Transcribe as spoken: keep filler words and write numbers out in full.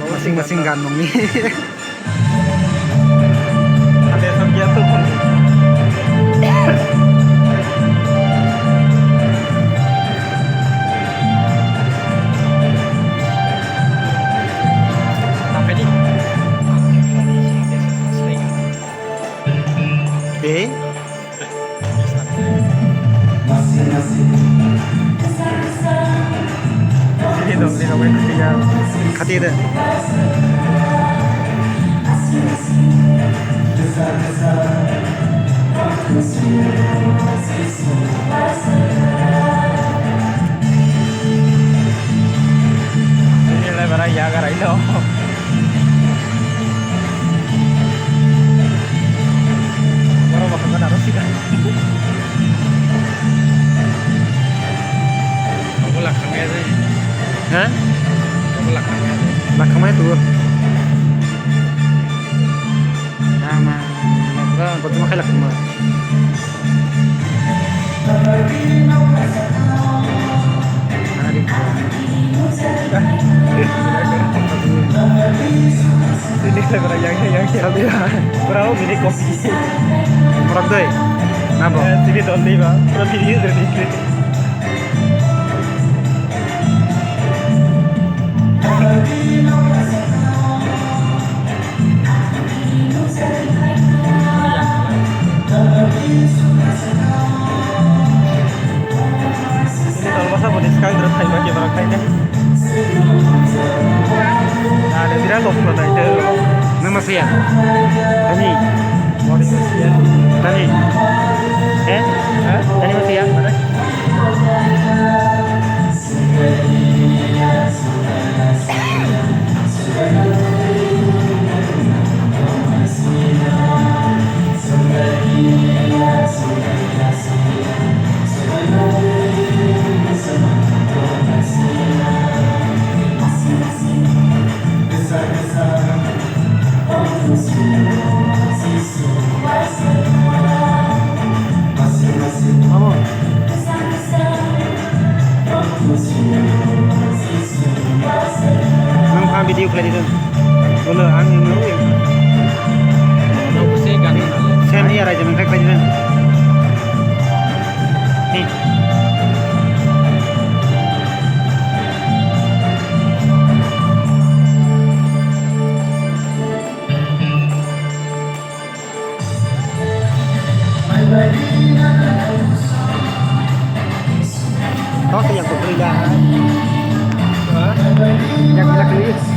Masing-masing gan nongni. Eh? Khati de. Ini lebar ya garai lo. Borok bo hwnba naro sika. Obo lakhang ya jai. Ha? Obo lakhang ya jai. Lakhang ya tu. Nama, nama, kotu makai lakhang ma. Sini saya pernah yang yang yang. Sabi ya. Berapa bini kopi? Murag doi. Nabo? Eh, sini don deh bang. Pura video dari sini. Ini kalau masa mau diskang terus kayak bagi orang kayaknya. Nah, ada tidak loh kalau itu. Nama siya? Tani. Tani. Eh? Hah? Tani masih ya? Nang pha video khlai di dong. Bolo ang nang. Nang se gan. Sen iya raja nang khlai di dong. Ni. Kau yang kau beli dah. Yang kau beli.